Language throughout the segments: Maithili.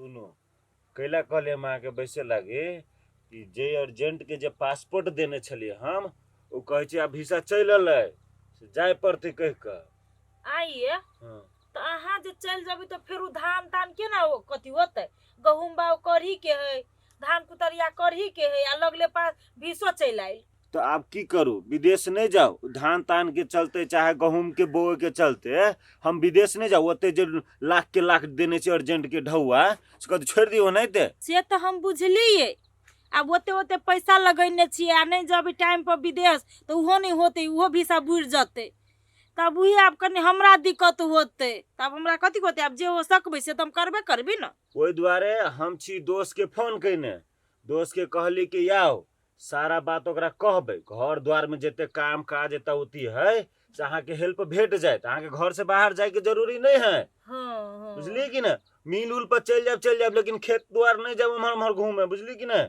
सुनू, कैला कहलियै हम अहाँके बैसे लागी कि जे अर्जेंट के जे पासपोर्ट देने छलियै हम, ओ कहै छै आब भिसा चलि एलै, से जाय पड़तै कहि कऽ। आइए? हँ। तऽ अहाँ जे चलि जेबै तऽ फेर ओ धान तान केना ओ कथी होतै? गहूँम बाउ करही के है, धान कुतरिया करही के है, आ लगले पास भीसो चलि आयल। तऽ आब की करू, विदेश नहि जाउ? धान तान के चलते चाहे गहूँम के बोए के चलते हम विदेश नहि जाउ? ओते जे लाख के लाख देने छै अर्जेंट के ढौआ, से कहतै छोड़ि दियौ ओनाहिते। से तऽ हम बुझलियै, आब ओते ओते पैसा लगेने छियै आ नहि जेबै टाइम पर विदेश तऽ ओहो नहि होतै, ओहो भिसा बुड़ि जेतै। तब उहे आब कनि हमरा दिक्कत होतै, तब हमरा कथी होतै? आब जे हो सकबै से तऽ हम करबे करबी ने। ओहि दुआरे हम छी दोस्त के फोन कयने, दोस्त के कहली कि आउ, सारा बात ओकरा कहबै, घर द्वारमे जते काम काज एतऽ ओती है से अहाँके हेल्प भेट जायत, अहाँके घर से बाहर जायके जरूरी नहि है। हाँ। बुझलियै कि नहि? मिल उल पर चलि जायब, चलि जायब, लेकिन खेत द्वार नहि जायब उम्हर उम्हर घूमे, बुझलियै कि नहि?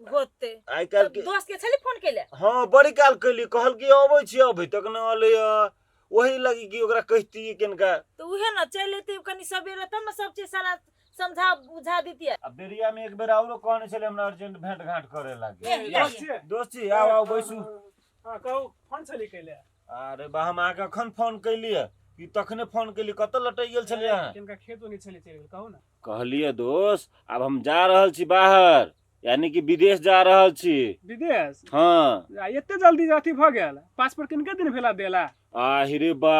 होतै। आइ काल्हि के दोस्त के छली फोन केले? हँ, बड़ी काल कैली, कहल कि अबै छी, अभी तक नहि अलै। वही लगी कि ओकरा कहितियै किनका। तऽ उहे ने चलि एतै कनि सबेरे तब ने सब चीज सारा समझा बुझा दितियै। आ बेरिया में एक बेर औरो कहने छलै हमरा अर्जेंट भेंट घाट करे लागे। ए, या, ए, दोस्त जी, आउ आउ, बैसू। हाँ, कहू, फोन छली कैले? अरे बा, हम अहाँके अखन फोन कैलियै कि तखने फोन कैली, कतऽ लटकि गेल छलियै अहाँ? किनका खेत ओने छली, चलि गेल, कहू ने। कहलियै दोस्त, आब हम जा रहल छी बाहर, यानी कि विदेश जा रहल छी। विदेश? हाँ। आ एते जल्दी अथी भऽ गेल? पासपोर्ट किनके दिन भेला देला? आहिरे बा,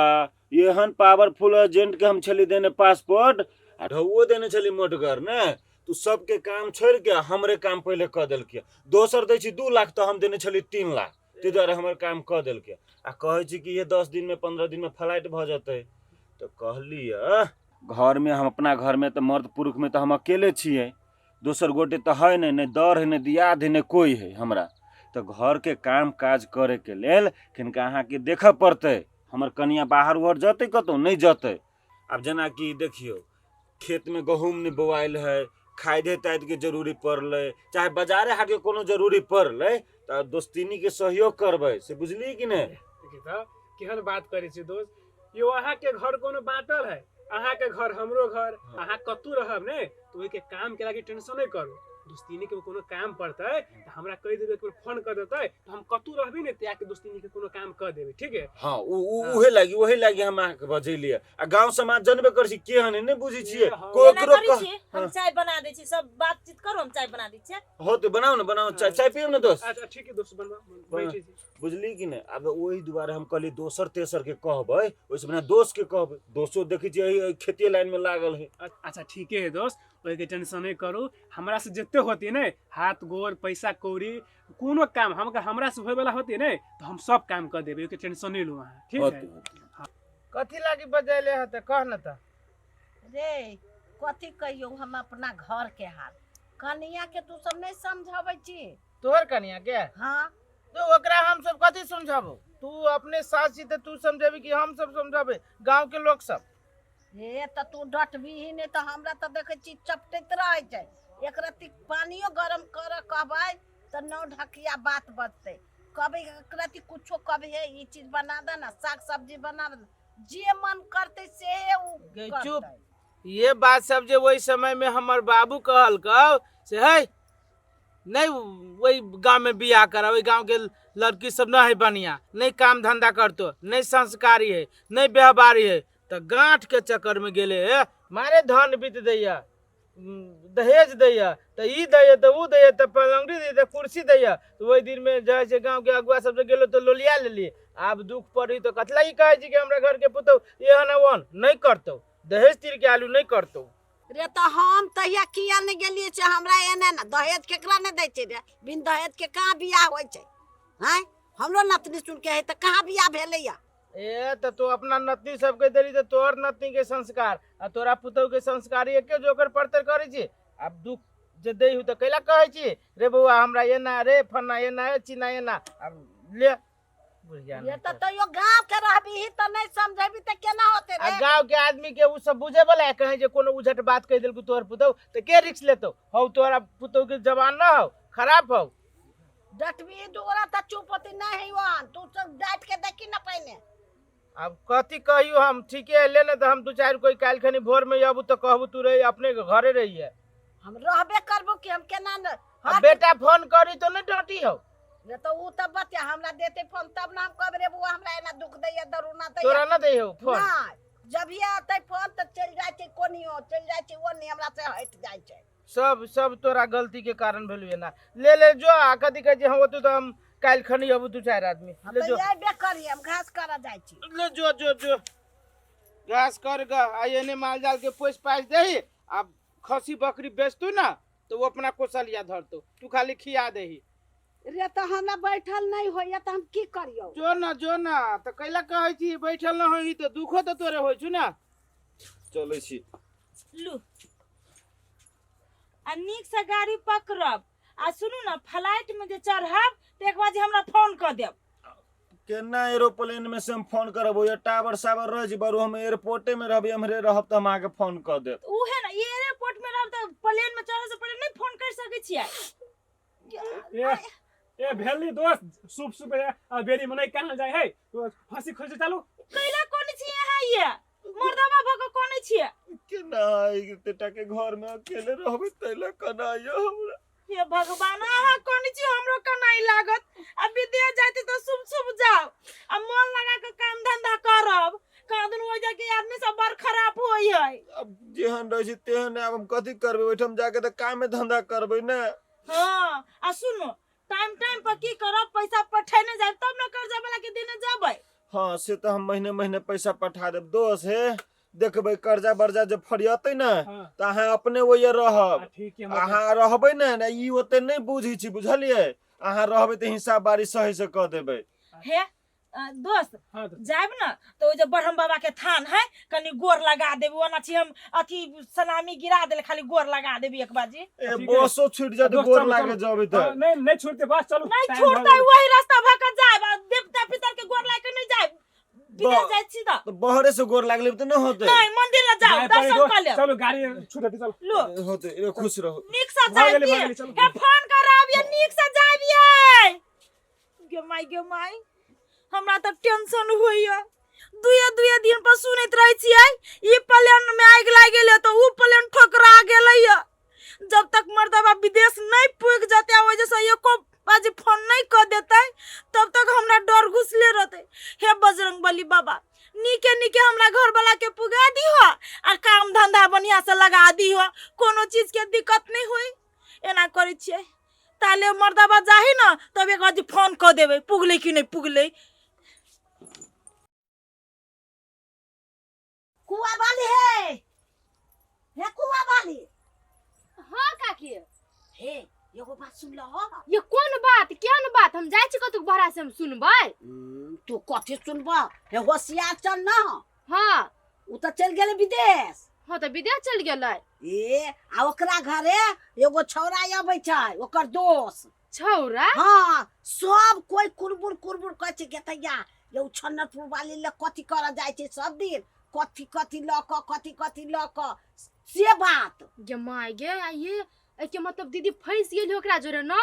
एहन पावरफुल एजेंट के हम छली देने पासपोर्ट, आ ढौओ देने छली मोटगर ने, तू सबके काम छोड़ के हमरे काम पहिले कऽ देलकै। दोसर दै छी 2 लाख तऽ हम देने छली 3 लाख, ताहि दुआरे हमर काम कऽ देलकै। आ कहै छी कि ये 10 दिन में 15 दिन में फ्लाइट भऽ जेतै। तऽ कहलियै घरमे, हम अपना घरमे तऽ मर्द पुरुषमे तऽ हम अकेले छियै, दोसर गोटे तऽ है नहि, नहि दर है, नहि दियाद है, नहि कोइ है हमरा। तऽ घरके काम काज करैके लेल किनका अहाँके देखऽ पड़तै। हमर कनिया बाहर उहर जेतै कतहु नहि जेतै। आब जेनाकि देखियौ, खेतमे गहूँम नहि बौआयल है, खादे तादके जरूरी पड़लै, चाहे बाजारे हाटके कोनो जरूरी पड़लै, तऽ दोस्तीनीके सहयोग करबै, से बुझलियै कि नहि? देखिए तऽ केहन बात करै छी दोस्त। यौ, अहाँके घर कोनो बाँटल है? अहाँके घर हमरो घर। अहाँ कतहु रहब ने तऽ ओहिके काम के लागी टेंशन नहि करू। दोस्तीनी के कोनो काम पड़तै तऽ हमरा कहि देबै, एक बेर फोन कर देतै तऽ हम कतहु रहबी ने तऽ आके दोस्तीनी के कोनो काम कर देबै, ठीक है? हँ, उ उ हाँ। उहे लागि, ओहे लागि हम अहाँके बजेलियै। आ गाँव समाज जनबे करै छी केहन है, नहि बुझै छियै? हाँ। एना ककरो करै कह छियै, हम हाँ। चाय बना दै छी, सब बातचीत करू, हम चाय बना दै छियै। हो तऽ बनाउ ने, बनाउ, चाय। चाय पियब ने दोस्त? अच्छा ठीक है दोस्त, बनवा, बैठे छी। बुझली कि नहि? आब ओहि दुआरे हम कहली दोसर तेसर के कहबै, ओहिसँ बढ़िआँ दोस्त के कहबै। दोस्तो देखै छियै एहि खेतिए लाइनमे लागल है। अच्छा ठीके है दोस्त, ओहिके टेंशन नहि करू। हमरा से जते होती ने हाथ गोर पैसा कौड़ी कोनो काम हम हमरा से होय वाला होती ने तऽ हम सब काम कर देबै, ओहिके टेंशन नहि लू अहाँ, ठीक है? होतै, होतै। कथी लागी बजैले ह तऽ कह न तऽ। रे, कथी कहियौ हम अपना घर के हाल? कनिया के तू सब नहीं समझाबै छी। तोहर कनिया के? हाँ। तो ओकरा हम सब कथी समझाबो? तू अपने सास छी तऽ तू समझेबी कि हम सब समझाबे, गांव के लोग सब? हे, तऽ तू डटबीही नहि तऽ हमरा तऽ देखै छी चपटैत रहै छै। एक रत्ती पानियो गरम कर कहबै तऽ नौ ढकिया बात बजतै। कभी एक रत्ती कुछो कभी हे ई चीज बना दे ना, साग सब्जी बना दे, जे मन करतै से उ गे चुप। करतै। ये बात सब जे ओहि समय में हमर बाबू कहलकौ से है नहीं, वही गांव में बियाह करा, वही गांव के लड़की सब न है बढ़िया, नहीं काम धंधा करतो, नहीं संस्कारी है, नहीं व्यवहारी है, तऽ गांठ के चक्कर में गेले हे, मारे धन बीत दैया, दहेज दैया, तऽ ई दैया तऽ ऊ दैया, तऽ पलंगड़ी दैया तऽ कुर्सी दैया। तऽ ओहि दिन में जाइ छै गांव के अगुआ सबसे गेलो तऽ लोलिया लेली। आब दुख पड़ी तऽ कथी लागी कहै छी कि हमरा घर के पुतहु एहन ओहन नहीं करतौ, दहेज तीर के आलू नहीं करतौ। रे, तऽ हम तहिया किया नहि गेलियै से हमरा एने ने दहेज केकरा नहि दै छै रे? बिन दहेज के कहाँ बियाह होइ छै? आँय, हमरो नतनी सुन के है तऽ कहाँ बियाह भेलैया? ए, तऽ तू अपना नतनी सबके देली तऽ तोहर नतनी के संस्कार आ तोरा पुतहु के संस्कार एके जोकर पड़तर करै छी। आब दुख जे दै हु तऽ कैला कहै छी रे बौआ हमरा एना रे, फन्ना एना ए, चिन्ना एना? आब ले बुढ़िया। ये तऽ तैयो गाँव के रहबीही तऽ नहि समझेबी तऽ केना होतै आ रे? गांव के आदमी के उ सब बुझे वाला है? कहीं जे कोनो उझट बात कहि देलकौ तोहर पुतहु तऽ के रिक्स लेतौ? हौ, तोरा पुतहु के जवान न हौ, खराब हौ। डटबी दुगोरा तऽ चुप होती? नहि है ओहन, तू सब डाँटि के देखी न पहिने। आब कथी कहियो हम ठीके ले ने तऽ हम दू चारि कोइ काल्हि खनी भोर में अबू तऽ कहबू तू रही अपने के घरे रहिए। हम रहबे करबो कि हम केना न आ बेटा फोन करी तो नहीं डांटी हो। रे तऽ उ तऽ बतिया हमरा देते फोन तब ना हम कहबै रे बुआ हमरा एना दुख दैया दरुना दैया। तोरा ना दै हो फोन? नहि, जब ये अतै फोन तऽ चलि जाइ छै कोनियो, चलि जाइ छै ओनी, हमरा से हटि जाइ छै। सब सब तोरा गलती के कारण भेलु एना। ले ले जो आ कथी कहै छै हम ओतु तऽ हम काल्हि खनी अबू दू चारि आदमी। हम ले तऽ जो। अयबे करी, हम घास करऽ जाइ छी। ले जो जो जो घास कर ग आ एने माल जाल के पोसि पासि दही आ खस्सी बकरी बेचतू ना तो वो अपना कोसलिया धरतौ, तू खाली खिया दही। रे तऽ हमरा बैठल नहि होइया तऽ हम की करियौ? जो ना जो ना तऽ कैला कहै छी बैठल न होई तऽ दुखो तऽ तोरे होइ छु ना। चलै छी। लू आ नीक से गाड़ी पकड़ब आ सुनू ना फ्लाइट में जे चढ़ब तऽ एक बार जे हमरा फोन कऽ देब। केना एरोप्लेन में से हम फोन करब? ओया टावर सावर रह जी बरू, हम एयरपोर्टे में रहब, एम्हरे रहब तऽ हम अहाँके फोन कऽ देब। उहे ना एयरपोर्ट में रहब तऽ प्लेन में चढ़े से पहिले नहीं फोन कर सकै छियै। ए ए भेली दोस्त सुप सुप आ बेरी मनै कहाँ जाय है हंसी खुशी चालू। कैला कोन छी अहाँ ये मर्दबा भक कोन छियै? केना एते टा के घर में अकेले रहबै तैला कना आइयो हमरा। हे भगवान अहाँ कोन छी हमरो कनाई लागत। आ विदेश जाइत तऽ शुभ शुभ जाओ आ मन लगा के काम धंधा करब, कहाँ दिन हो जाए कि आदमी सब बड़ खराब होई है। अब जेहन रहै छी तेहन आब हम कथी करबै, ओहिठाम जाके तऽ कामे धंधा करबै ने। हाँ आ सुनो टाइम टाइम पर की करब, पैसा पठेने जायब तब ने कर्जा वाला के देने जाबै। हाँ से तऽ हम महीने महीने पैसा पठा देब दोस्त। हे देखबै कर्जा बर्जा जे फरियतै ने हाँ तऽ अहाँ अपने ओहिये रहब। ठीक है। अहाँ रहबै ने ने ई ओते नहि बुझै छी बुझलियै, अहाँ रहबै तऽ हिसाब बारी सही से कऽ देबै। हे दोस्त हाँ जायब ना तो ओ जे ब्रह्म बाबा के थान है कनी गोर लगा देबी, ओना छी हम अथी सलामी गिरा देले खाली गोर लगा देबी एक बाजी। ए बसो छूट जात दोस्त, गोर चलू, लागे चलू। जबे तऽ। नहीं नहीं छूटते बस चलू। नहीं टाइम भऽ छूटते गेलै। वही रास्ता भऽ के जायब आ देवता पितर के गोर लाग के नहीं जायब, विदेश जाय छी तऽ। तऽ बहरे से गोर लागले तऽ नहि होतै। नहीं मंदिर ला जाओ जाय पड़ी दर्शन दोस्त, कर लेब। चलू गाड़ी छूटते चलू। लो होतै ए, खुश रहू। नीक से भऽ जायब गेलै, भऽ की? गेलै, चलू। हे फोन करब ये नीक से जायब ये। गे माय गे माय हमरा तऽ टेंशन होइया, दुए दुए दिन पर सुनैत रहै छियै ई प्लेन में आगि लागि गेलै तऽ उ प्लेन ठोकरा गेलैया। जब तक मर्दबा विदेश नहीं पुग जतै आ ओहि से एको बाजी फोन नहीं कऽ देतै तब तक हमरा डर घुसले रहतै। हे बजरंगबली बाबा नीके नीके हमरा घर वाला के पुगा दिहो आ काम धंधा बढ़िया से लगा दिहो, कोनो चीज के दिक्कत नहीं होई। एना करै छियै ताले मर्दबा जाही ना तब एक बाजी फोन कऽ देबै पुगलै कि नहीं पुगलै। कुआ वाली हे, हे कुआ वाली। हाँ काकी। हे एगो बात सुन लहो। ये कोन बात केहन बात, हम जाइ छी कतौ बहरा से हम सुनबै। तू कथी सुनबह? हे होशियार चल ना। हाँ उ तऽ चलि गेलै विदेश। हाँ तऽ विदेश चलि गेलै। ए आ ओकरा घरे एगो छौड़ा अबै छै ओकर दोस्त। छौड़ा? हाँ सब कोइ कुरबुर कुरबुर कहै छै गेतैया ये उ छन्नरपुर वाली लग कथी करऽ जाइ छै सब दिन, कथी कथी लऽ कऽ कथी कथी लऽ कऽ से बात। गे my गे आ ये एके मतलब दीदी फंसि गेल ओकरा जोरे ना।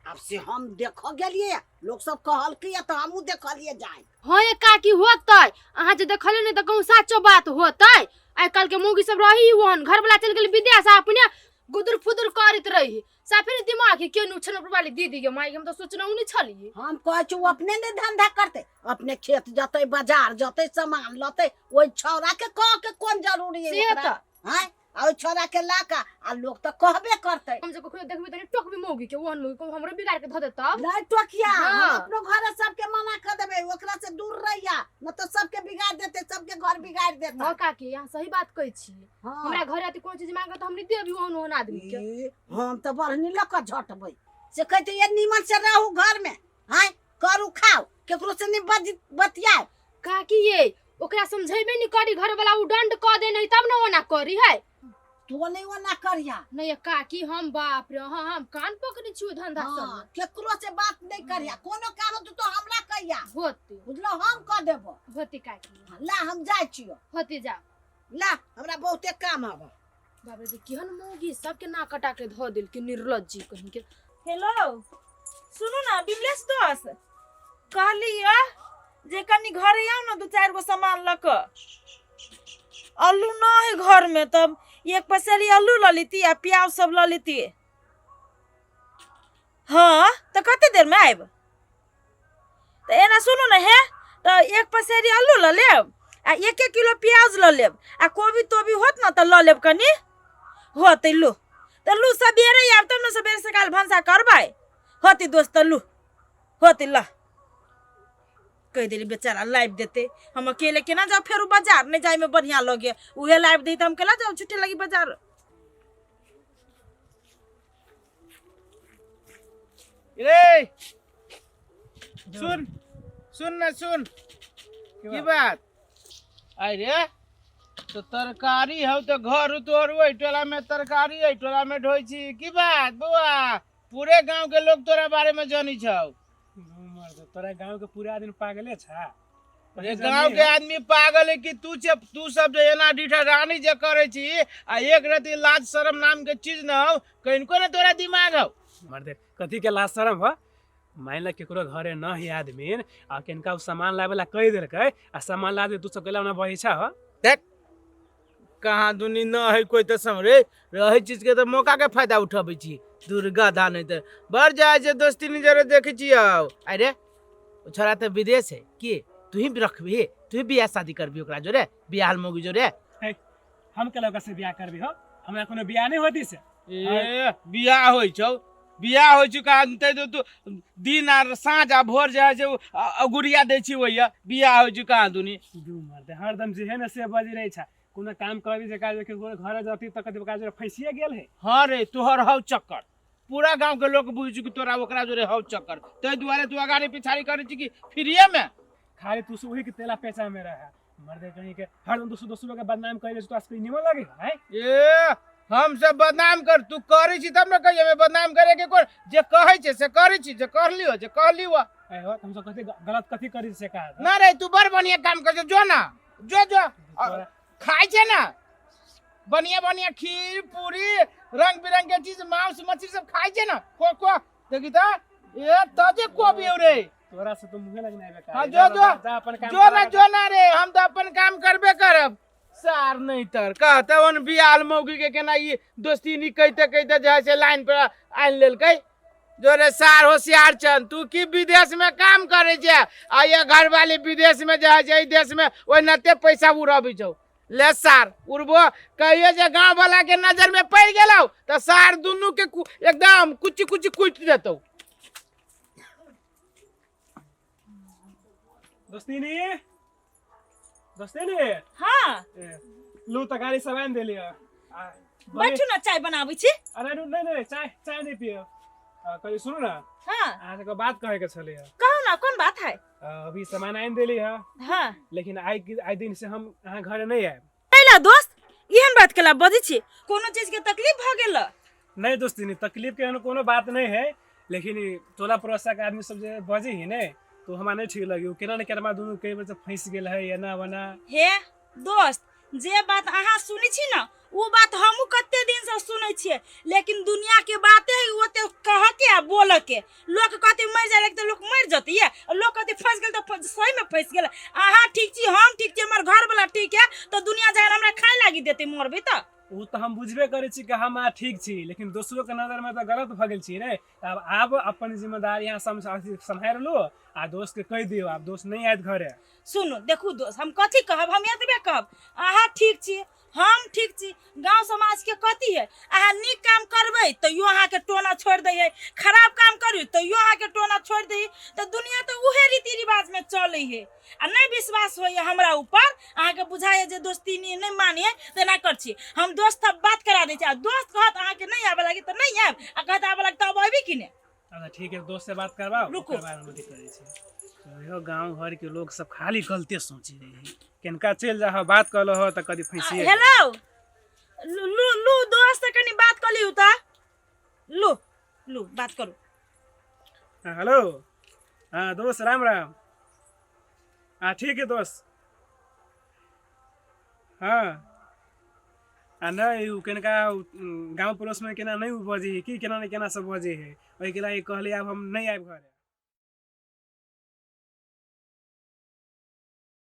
आब से हम देखऽ गेलियै, लोक सब कहलकै तऽ हमहूँ देखलियै जाय। हाँ ये काकी होतै, अहाँ जे देखलियै ने तऽ कहूँ साचो बात होतै। आइ काल्हि के मौगी सब रही ओहन, घर वाला चलि गेल विदेश आ अपने गुदुर फुदुर करैत रही, साफे ने दिमाग के केनु छनपुर वाली दीदी के my के हम तऽ सोचनहु नहि छलियै। हम कहै छी ओ अपने ने धंधा करतै, अपने खेत जतै बाजार जतै सामान लतै, ओहि छौड़ा के कह के कोन जरूरी है से ओकरा? तऽ। आँय? आ ओहि छौड़ा के ला कऽ आ लोक तऽ कहबे करतै। हम जे कखनो देखबै तऽ टोकबी मौगी के, ओहन मौगी के हमरो बिगाड़ के धऽ देतौ। नहीं टोकिया, हम हाँ। अपनो घर सबके मना कर देबै, ओकरा से दूर रहिया न तऽ सबके बिगाड़ देतै, सबके घर बिगाड़ देतै। हाँ काकी अहाँ सही बात कहै छी। हाँ। हमरा घर आते कोनो चीज मांगत हम नहीं देबी ओहन ओहन आदमी के। ए, हम तऽ बढ़नी लऽ कऽ झटबै, से कहते ये नीमन से रहू घर में, आँय करू खाओ, केकरो से नहीं बतियाओ। काकी ये ओकरा समझेबे नहीं करी, घर वाला उ दंड कऽ दे नहीं तब न ओना करी है। तू नहीं ओना करिया। नहीं काकी हम बाप रे, हाँ हम कान पकड़े छियो धंधा हाँ, सब। केकरो से बात नहीं करिया, कोनो काम होतौ तो हमरा कहिया। होते। बुझलो, हम कऽ देबो। होते काकी। ला हम जाइ छियो। होते जा। ला हमरा बहुते काम हबो। बाप रे केहन मौगी सबके नाक कटा के धऽ देलकै निर्लज्जी कहीं के। हेलो सुनू ना बिमलेश दोस्त, कहलियै जे कनि घरे आउ ने, दू चारि गो सामान लऽ कऽ। आलू न है घरमे, तब एक पसेरी आलू लऽ लेती आ प्याज सब लऽ लेती। हाँ, तऽ कते देरमे आयब? तऽ एना सुनू ने, हे तऽ एक पसेरी आलू लऽ लेब आ एक एक किलो प्याज लऽ लेब आ कोबी तोबी होत ने तऽ लऽ लेब कनि। होतै लू तऽ लू, सबेरे आयब तब ने सबेरे सकाल भनसा करबै। होतै दोस्त, तऽ लू होतै, ल कहि देली। बेचारा लाबि देतै, हम अकेले केना जाउ फेरो बाजार? नहि जाइमे बढ़िआँ लगे, उहे लाबि दै तऽ हम केना जाउ छुट्टी लगी बाजार? रे सुन, सुन ना, सुन, की बात? अरे तो तरकारी हौ तो घर तोहर ओहि टोला में, तरकारी एहि टोला में ढोइ छी, की बात बौआ? पूरे गांव के लोग तोरा बारे में जानी छौ। मर्द, तोरा गांव के पूरा आदमी पागले छा? रे गांव के आदमी पागल है कि तू छे? तू सब जे एना डीठा रानी जे करे छी आ एक रति लाज शरम नाम के चीज न हौ कनिको ने तोरा दिमाग हौ। मर्दे, कथी के लाज शरम हो? मान ला केकरो घरे न है आदमी आ किनका उ सामान लाबे ला कहि देलकै आ सामान ला दे, तू सब गेला ना बही छा हो? देख कहाँ दुनी न है कोई तऽ समरे रहे चीज के तऽ मौका के फायदा उठाबै छी। दुर्गा धा नहीं तऽ बढ़ जाए छै दोस्ती नहीं जरे देखै छी। आउ अरे ओ छोरा तऽ विदेश है की तू ही रखबी, तू ही बियाह शादी करबी ओकरा जोरे, बियाह मौगी जोरे? हम केला ओकरा से बियाह करबी हो? हमरा कोनो बियाह नहीं होती से। ए बियाह होइ छौ, बियाह होइ छौ कहाँ तै तो तू दिन आ साँझ आ भोर जे है से अगुरिया दै छी ओहिया बियाह होइ छौ कहाँ दुनी। दू मर्द हरदम जे है ना से बजी रहे छा, कोनो काम करबी जे काज के घर जाती त कथी काज फंसिए गेल है। हाँ रे, तोहर हौ चक्कर, पूरा गांव के लोग बुझ कि तोरा ओकरा जोरे हौ चक्कर, ताहि दुआरे तू अगाड़ी पिछाड़ी करै छी कि फ्रीए में। खाली तू वही के तेला पेचा में रहा मर्दे कहीं के, हरदम दोसर दोसर के बदनाम करे तो आज निमन लगे है। ए हम सब बदनाम कर तू करै छी तब ने कहियो हमे बदनाम करे के कोन जे कहै छै से करै छी, जे कर लियो जे कर लियो। ए हो, हम सब कथी गलत कथी करी से कहा? ना रे, तू बड़ बढ़िया काम कर, जो ना जो जो खाइ छै ना बढ़िया बढ़िया खीर पूरी रंग बिरंग के चीज मांस मछली सब खाइ छै ना, को को देखी त ए तजे कोबी रे। तोरा से तो मुहे लगना है। हाँ, जो जो जा अपन काम जो ना, जो ना रे, हम तो अपन काम करबे करब। सार नहीं तर कहते उन बियाल मौगी के केना ई दोस्ती नहीं कहते कहते जे है से लाइन पर आनि लेलकै। जो रे सार होशियार छन तू की विदेश में काम करे छे आ ये घर वाली विदेश में जे है से देश में ओहिनाते पैसा उड़ाबै छौ। ले सार उड़बो कहियो जे गांव वाला के नजर में पड़ गेलौ त सार दुनू के एकदम कुची कुची कुटि देतौ। दोस्तीनी, दोस्तीनी। हाँ। लू तरकारी सब आनि देलियै। बैठू ना, चाय बनाबै छी। अरे नहीं नहीं, चाय चाय नहीं पियो। कहियो सुनू ना। हाँ। अहाँ सबके बात कहे के छलै। कहू ना, कोन बात है? अभी सामान आनि देली है। हाँ। लेकिन आइ आइ दिन से हम अहाँ घरे नहीं आयब। कैला दोस्त, एहन बात केला बजै छी? कोनो चीज के तकलीफ भऽ गेल? नहीं दोस्ती, तकलीफ के एहन कोनो बात नहीं है, लेकिन टोला पड़ोसा के आदमी सब जे बजे ही ने तो हमरा नहीं ठीक लगी। केना ने केना दुनू कई बेर फंसि गेल है एना ओना। हे दोस्त, जे बात अहाँ सुनै छी ना ओ बात हमहूँ कते दिन से सुनै छियै, लेकिन दुनिया के बाते है ओते कह के आ बोल के। लोक कहते मरि जाए तऽ लोक मरि जतै, लोक कहते फंसि गेल तऽ सही में फंसि गेल। अहाँ ठीक छी, हम ठीक छी, हमर घरवाला ठीक है, तऽ दुनिया जहन हमरा खाय लागी देतै मरबै तऽ। ओ तऽ हम बुझबे करै छी कि हम अहाँ ठीक छी, लेकिन दोसरो के नजर में तऽ गलत भऽ गेल छी रे। आब आब अपन जिम्मेदारी अहाँ सम्हारि लू आ दोस्त के कहि दियौ, आब दोस्त नहीं आयत घरे। सुनू देखू दोस्त, हम कथी कहब, हम एतबे कहब अहाँ ठीक छी, हम ठीक छी, गाँव समाज के कथी है? अहाँ नीक काम करबै तैयो अहाँके टोना छोड़ि दै है, खराब काम करू तैयो अहाँके टोना छोड़ि दै है, तऽ दुनिया तऽ उहे रीति रिवाजमे चलै है। आ नहि विश्वास होइए हमरा ऊपर, अहाँके बुझाइए जे दोस्ती नहि मानिए तऽ एना कर छी, हम दोस्त सब बात करा दै छी आ दोस्त कहत अहाँके नहि आबऽ लागी तऽ नहि आयब आ कहत आबऽ लागी तऽ अब अयबी कि नहि। अच्छा ठीक है, दोस्त से बात करवाओ। रुकू। ओकर बाद हम अथी करै छी। इहो गाँव घर के लोग सब खाली गलते सोची रहे है, किनका चलि जा बात कर हो तऽ कदी फंसिए गेल। हेलो, लू लू दोस्त से कनी बात कर लियौ तऽ लू लू बात करू। हाँ, हेलो, हाँ दोस्त राम राम। हाँ ठीक है दोस्त। हाँ आ नहीं उ केनका गाँव पड़ोस में केना नहीं उ बजे है कि केना नहीं केना सब बजे है, ओहिके लागि कहली आब हम नहीं आयब घरे।